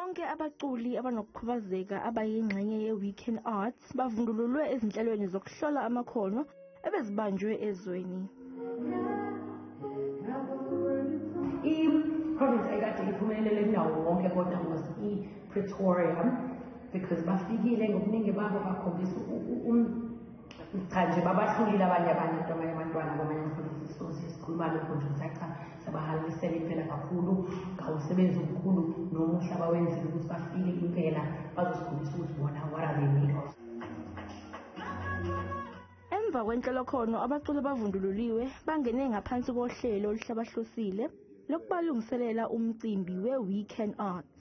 Bonke abaculi abanokukhubazeka abayingxenye ye-Weekend Arts bavundululwe ezinhlelweni zokuhlola amakhono ebezibanjwe ezweni. I-province ekade iphumelele kunawo wonke kodwa was i-Pretoria, because bafikile ngobuningi babo, bakhombisa cha nje babahlulile abanye abantu, abanye abantwana kwamanye ama-provinces. So sikhuluma lokho nje ukuthi cha, siyabahalalisela impela kakhulu ngawumsebenzi omkhulu nomuhle abawenzile ukuthi bafike impela bazosikhombisa ukuthi bona what are they made of. Emva kwenhlolokhono, abaculi abavundululiwe bangene ngaphansi kohlelo oluhlabahlosile lokubalungiselela umcimbi we-Weekend Arts.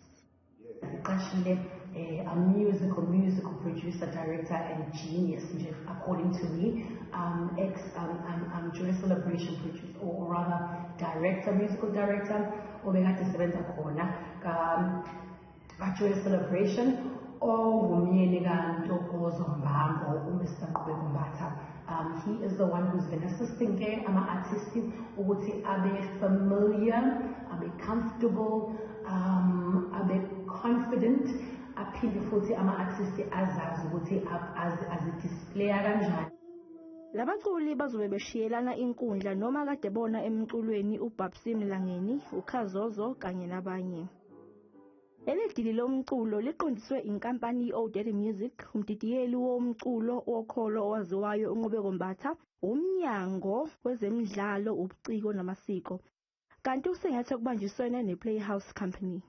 Siqashile a musical producer, director and genius nje, according to me, ex Joy Celebration producer, or rather director, musical director obekade sebenza khona ka Joy Celebration, ongumyeni kaNtokozo Mbambo, uMr Nqubeko Mbatha. He is the one who's been assisting ke ama-artists ukuthi abe familiar, abe comfortable, abe confident, aphinde futhi ama-artists azazi ukuthi azidisplaya kanjani. Labaculi bazobe beshiyelana inkundla noma kade bona emculweni uBabsy Mlangeni, uKhazozo kanye nabanye. Leli dili lomculo liqondiswe inkampani i-Oh Daddy Music, umdidiyeli womculo wokholo owaziwayo uNqubeko Mbatha, umnyango wezemidlalo, ubuciko namasiko. Kanti usengathi kubanjiswene nePlayhouse Company.